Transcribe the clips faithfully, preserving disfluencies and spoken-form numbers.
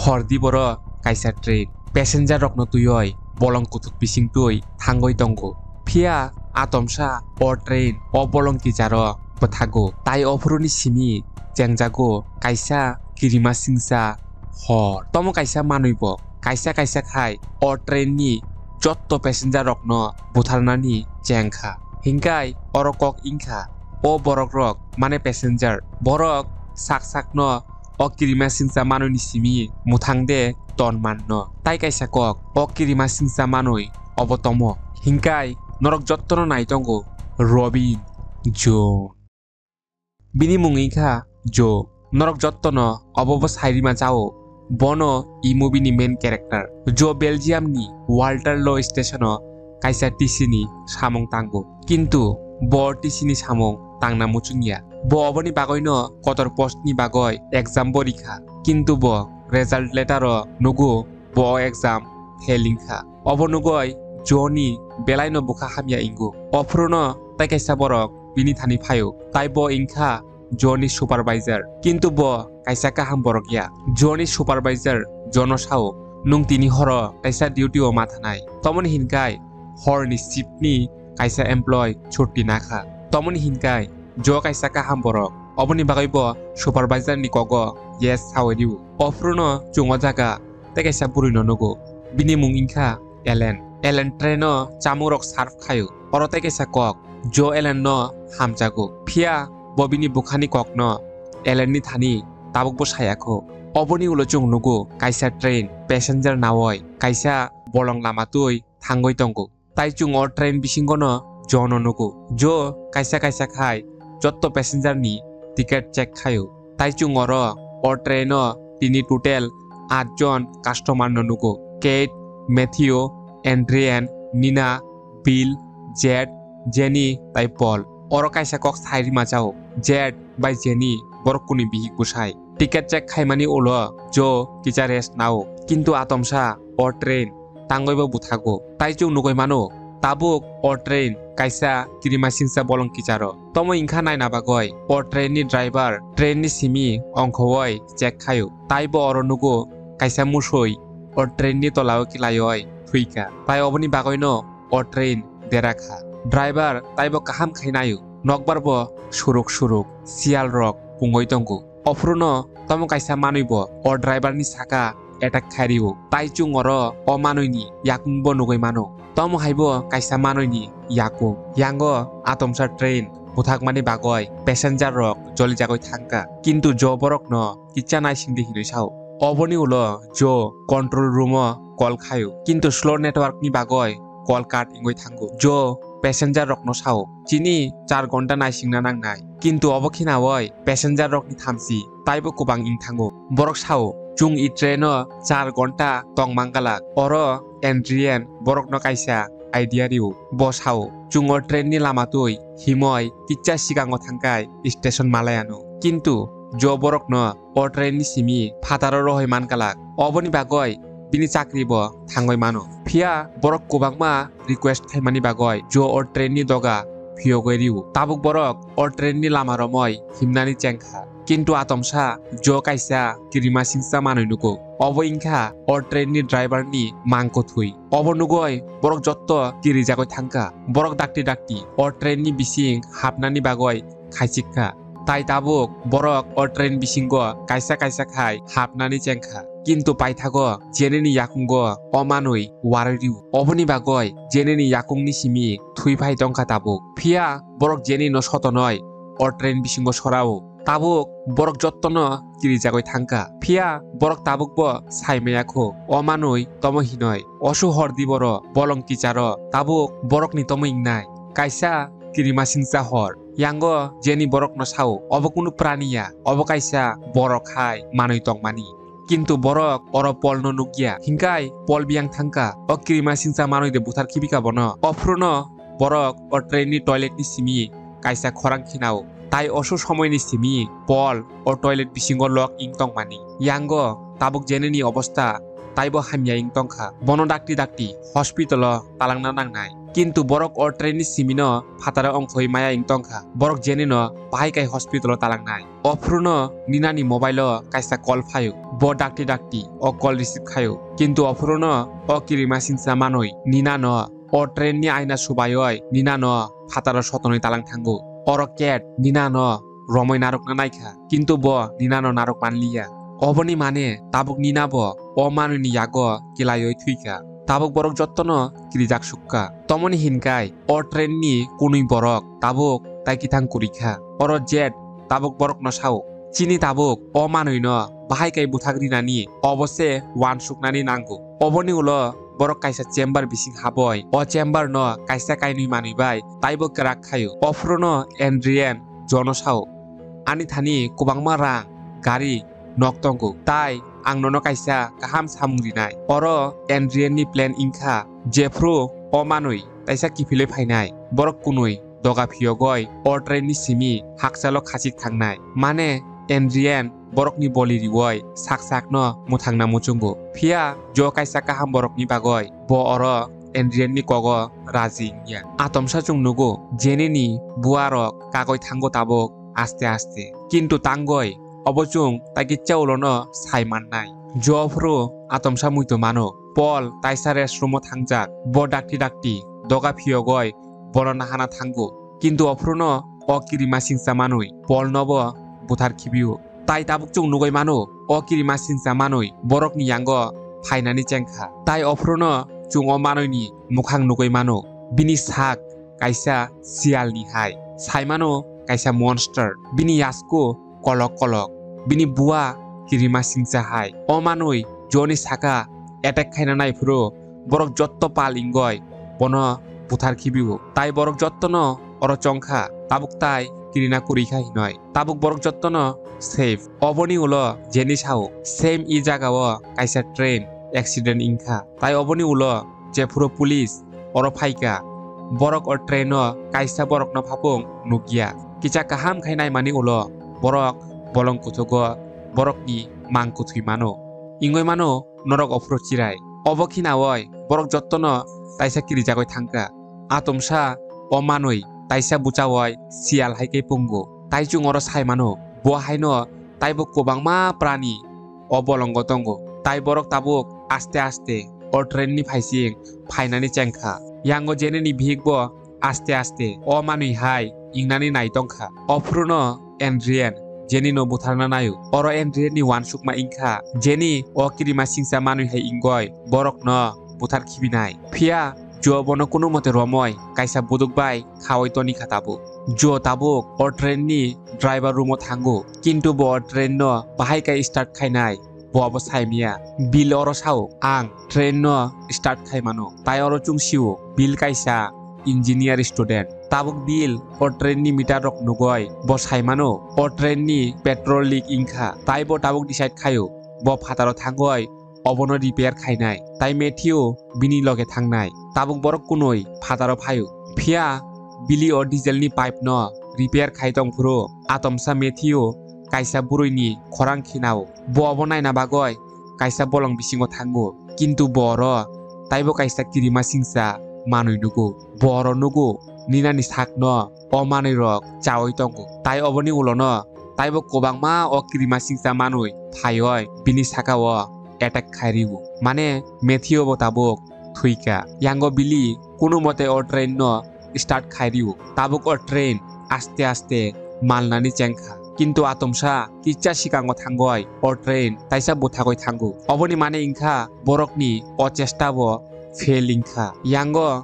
Hordi boro kaisa train passenger rokno twiwi bolong kuthuk bising twi thangwi tongo. Phiya atomsa o train o bolong kicharo bwthago, tai ophuruni simi chengjago kaisa kirima singsa hor. Tomo kaisa manwi bo kaisa kaisa khai o train ni jotto passenger rokno butharnani chengkha. Hinkai oro kok wngkha o borok rok mane passenger, borok sak sakno o kirima singsa manwi ni simi muthang de ton manno. Tai kaisa kok o kirima singsa manwi obo tomo. Hinkai norok jottono nai tongo Robin John. Bini mung wngkha Joe. Norok jottono obo bo sairima chao. Bono e movie ni main character. Joe Belgium ni Walter Law Station o kaisa T C ni samung tango. Kintu bo T C ni samung tangna muchungya. Bo oboni bagwino kotor post ni bagwi exam bo rikha. Kintu bo result letter o nugo bo exam fail wngkha. Obo nugwi Joe ni belaino bwkha hamya wngo. Ophuruno tai kaisa borok bini thani phaio. Tai bo wngkha Joe ni supervisor. Kintu bo kaisa kaham borok ya. Joe ni supervisor Joe no sao, "Nwng tini horo kaisa duty o ma thanai." Tomoni hinkai hor ni shift ni kaisa employee chutti nakha. Tomoni hinkai Joe kaisa kaham borok. Oboni bagwi bo supervisor ni kogo yes sawi rio. Ophuruno chwng o jaga tei kaisa bwrwi no nugo. Bini mung wngkha Ellen. Ellen train o chamung rok serve khaio. Oro tei kaisa kok Joe Ellen no hamjago. Phiya bo bini bwkhani kokno Ellen ni thani tabuk bo sayakho. Oboni ulo chwng nugo kaisa train passenger nawoi kaisa bolong lama twi thangwi tongo. Tai chwng o train bisingono Joe no nugo. Joe kaisa kaisa khai jotto passenger ni ticket check khaio. Tai chwng oro o train o tini total aat jon customer no nugo. Kate, Matthew, Adrian, Nina, Bill, Jed, Jenny tai Paul. Oro kaisa kok sairima chao. Jed bai Jenny borok kuni bihik bwsai. Ticket check khaimani ulo Joe kisa rest nao. Kintu atomsa o train tangwi bo buthago. Tai chwng nugwi mano, tabuk o train kaisa kirimasingsa bolong kicharo. Tomo wngkha naina bagwi o train ni driver train ni simi ongkhowoi check khaio. Tai bo oro nugo kaisa musui o train ni tolao kilaioi thwikha. Tai oboni bagwino o train dera kha. Driver taibo kaham khai naio. Nokbar bo suruk suruk siyal rok pungoi tongo. Ophuruno tomo kaisa manwi bo o driver ni saka attack khai rio. Tai chwng oro o manwi ni yakung bo nugwi mano. Tomo hai bo kaisa manwi ni yakung. Yango atomsa train buthakmani bagwi passenger rok jolijagwi thangkha. Kintu Joe borokno kisa naisingdi hinwi sao. Oboni ulo Joe control room o call khaio, kintu slow network ni bagwi call cut wngwi thango. Joe passenger rokno sao, "Chini char ghonta naisingna nangnai, kintu obo khe naui passenger rokni thamchi taibo kwbang wng thango." Borok sao, "Chwng e train o char ghonta tong mangalak, oro Adrian borokno kaisa idea rio." Bo sao, "Chwng o train ni lama twi himoi kisa sikango thangkhai station Malayano, kintu Joe borokno o train ni simi phataro rohoi mangalak. Oboni bagwi bini chakri bo thangwi mano." Phiya borok kwbangma request khaimani bagwi Joe o train ni doga phiyogwi rio. Tabuk borok o train ni lama romwi himnani chengkha. Kintu atomsa Joe kaisa kirimasingsa manwi nugo. Obo wngkha o train ni driver ni mangkwthwi. Obo nugwi borok jotto kirijagwi thangkha. Borok dakti dakti o train ni bising hapnani bagwi khaichikha. Tai tabuk borok o train bisingo kaisa kaisa khai hapnani chengkha. Kintu paithago Jenny ni yakungo o manwi warwi rio. Oboni bagwi Jenny ni yakungni simi thwi phai tongkha tabuk. Phiya borok Jenny no sotonoi o train bisingo sorao. Tabuk borok jottono kirijagwi thangkha. Phiya borok tabukbo saimaya kho, o manwi tomo hinoi. Osu hordi boro bolong kicharo tabuk borokni tomo wngnai. Kaisa kirimasingsa hor. Yango Jenny borokno sao, "Obo kunu prani ya, obo kaisa borok hai manwi tongmani." Kintu borok oro Paul no nukya. Hinkai Paul biyang thangkha. O kirimasingsa manwi de buthar khibika bono. Ophuruno borok o train ni toilet ni simi kaisa khorang khinao. Tai oso somoi ni simi Paul o toilet bisingo lok wng tongmani. Yango tabuk Jenny ni obostha taibo hamya wng tongkha. Bono dakti dakti hospital o talangna nangnai. Kintu borok o train ni simi no phataro ongkhoi maya wng tongkha. Borok Jenny no bahai kai hospital o talangnai. Ophuru no Nina ni mobile o kaisa call phaio. Bo dakti dakti o call receive khaio. Kintu ophuru no o kirima singsa manwi Nina no o train ni aina subaioi Nina no phataro sotonwi talang thango. Oro Kate Nina no romwi narwkna naikha, kintu bo Nina no narwk manliya. Oboni mane tabuk Nina bo o manwi ni yago kilaioi thwikha. Tabuk borok jotto no kirijak sukha. Tomoni hinkai o train ni kunui borok tabuk tai kithang kurikha. Oro Jade tabuk borok no sao, chini tabuk o manwi no bahai kai buthak rinani obo se uansuknani nango. Oboni ulo borok kaisa chamber bising haboi o chamber no kaisa kainwi manwi bai taibo kwrak khaio. Ophuru no Adrian Joe no sao, ani thani kwbangma rang, gari, nok tongo, tai ang nono kaisa kaham samung rinai. Oro Adrian ni plan wngkha jephru o manwi taisa kiphilwi phainai. Borok kunui doga phiyogoi o train ni simi hakchalo khachik thangnai. Mane Adrian borokni boli riwoi sak sakno mwthangna muchungo. Phiya Joe kaisa kaham borokni bagoi bo oro Adrian ni kogo raji wngya. Atomsa chwng nugo Jenny ni bua rok kagoi thango tabuk aste aste. Kintu tangoi obo chwng taikitsa ulono sai mannai. Joe phuru atomsa muitu mano. Paul taisa rest room o thangjak. Bo dakti dakti doga phiyogoi bono nahana thango. Kintu ophruno o kirima singsa manwi Paul nobo buthar khibio. Tai tabuk chwng nugwi mano, o kirima singsa manwi borokni yango phainani chengkha. Tai ophruno chwng o manwini mukhang nugwi mano. Bini sak kaisa siyalni hai, saimano kaisa monster. Bini yasku kolok kolok, bini bua kirima singsa hai. O manwi Joe ni saka attack khaina naiphuru borok jotto pal wngoi bono buthar khibio. Tai borok jottono oro chongkha, tabuk tai kirina kwrwi kha hinoi. Tabuk borok jottono safe. Oboni ulo Jenny sao, same e jagao kaisa train accident wngkha. Tai oboni ulo jephuru police oro phaikha, borok o train o kaisa borokno phapung nukya. Kicha kaham khai naimani ulo borok bolong kuthugo borokni mang kuthwi mano. Wngwi mano norok ophuru chirai. Obo khinaoi borok jottono taisa kirijagoi thangkha. Atomsa o manwi taisa bwchaoi siyal hai khe pungo. Tai chwng oro sai mano, bo haino taibo kwbangma prani o bolongo tongo. Tai borok tabuk aste aste o train ni phaising phainani chengkha. Yango Jenny ni bihik bo aste aste o manwi hai wngnani nai tongkha. Ophruno Adrian Jenny no butharna naio. Oro Adrian ni uansukma wngkha Jenny o kirima singsa manwi hai wngoi borokno buthar khibinai. Phiya Joe bono kunu mote romoi kaisa buduk bai khaui toni kha tabuk. Joe tabuk o train ni driver room o thango, kintu bo o train no bahai khe start khainai bo abo saimya. Bill oro sao, ang train no start khai mano. Tai oro chwng sio, Bill kaisa engineer student. Tabuk Bill o train ni meter rok nugoi bo sai mano o train ni petrol leak wngkha. Tai bo tabuk decide khaio bo phataro thangoi obono repair khainai. Tai Matthew bini loge thangnai. Tabuk borok kunui phataro phaio. Phiya Billy o diesel ni pipe no repair khai tongphuru atomsa Matthew kaisa bwrwi ni khorang khinao. Bo obo naina bagoi kaisa bolong bisingo thango, kintu bo oro taibo kaisa kirima singsa manwi nugo. Bo oro nugo Nina ni sakno o manwi rok chaui tongo. Tai oboni ulono taibo kwbangma o kirima singsa manwi phaioi bini sakao attack khai rio. Mane Matthew bo tabuk thwikha. Yango Billy kunu mote o train no start khai rio. Tabuk o train aste aste malnani chengkha. Kintu atomsa kisa sikango thangoi o train taisa buthagoi thango. Oboni mane wngkha borokni o chesta bo fail wngkha. Yango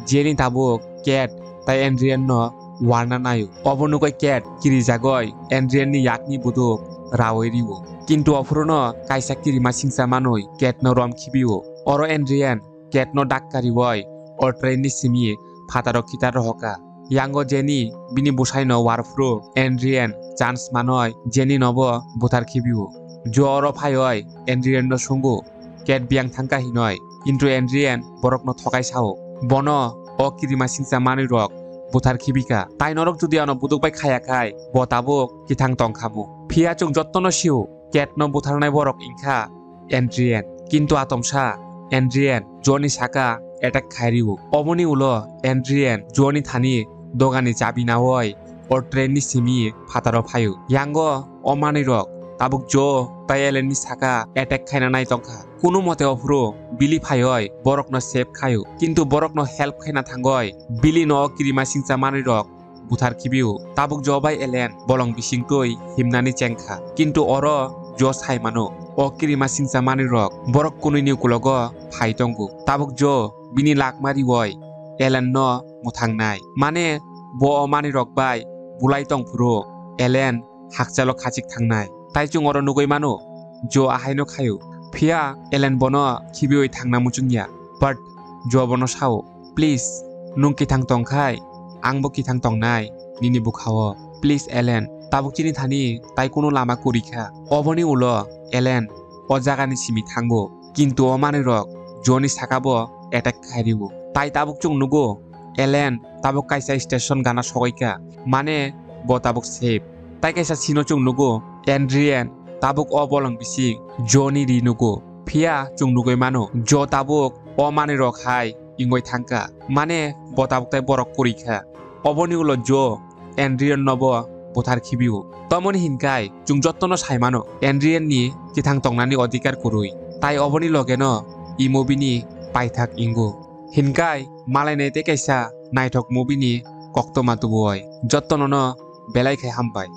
Jenny tabuk Kate tai Adrian no walna naio. Obo nugoi Kate kirijagoi Adrian ni yakni buduk raui rio. Kintu ophuruno kaisa kirima singsa manwi Kate no rom khibio. Oro Adrian Kate no dakka rioi o train ni simi phataro khitar rohoka. Yango Jenny bini bwsai no warphuru Adrian chance manoi Jenny no bo buthar khibio. Joe oro phaioi Adrian no sungo, Kate biyang thangkha hinoi, kintu Adrian borokno thokai sao. Bono o kirima singsa manwi rok buthar khibika. Tai norok jodi ano buduk bai khaya khai, bo tabuk kithang tongkhamu. Phiya chwng jottono sio, Kate no butharnai borok wngkha Adrian. Kintu atomsa Adrian Joe ni saka attack khai rio. Oboni ulo Adrian Joe ni thani dogani chabi naui o train ni simi phataro phaio. Yango o manwi rok tabuk Joe tai Ellen ni saka attack khaina nai tongkha. Kunu mote ophuru Billy phaioi borokno save khaio. Kintu borokno help khaina thangoi Billy no o kirima singcha manwi rok buthar khibio. Tabuk Joe bai Ellen bolong bisingtwi himnani chengkha. Kintu oro Joe sai mano, o kirima singcha manwi rok borok kunui ni ukulogo phai tongo. Tabuk Joe bini lakma rioi Ellen no mwthangnai. Mane bo o manwi rok bai bulai tong phuru Ellen hakchalo khachik thangnai. Tai chwng oro nugui mano, Joe ahaino khaio. Phiya Ellen bono khibiui thangna muchungya. But Joe bono sao, "Please, nwng kithang tongkhai, angbo kithang tongnai nini bukhao. Please Ellen, tabuk chini thani tai kunu lama kwrwi kha." Oboni ulo Ellen o jagani simi thango, kintu o manwi rok Joe ni sakabo attack khai rio. Tai tabuk chwng nugo, Ellen tabuk kaisa station gana sogwi kha, mane bo tabuk safe. Tai kaisa scene o chwng nugo, Adrian tabuk o bolong bising Joe ni ri nugo. Phiya chwng nugui mano, Joe tabuk o manwi rok hai ingoi thangkha, mane bo tabuk tai borok kwrwi kha. Oboni ulo Joe Adrian nobo buthar khibio. Tomoni hinkai chwng jottono sai mano, Adrian ni kithang tongnani odhikar kwrwi. Tai oboni logeno i movie ni paithak ingo. Hinkai malainai tei kaisa naithok movie ni koktwma tubuoi. Jottono no belai khai hambai.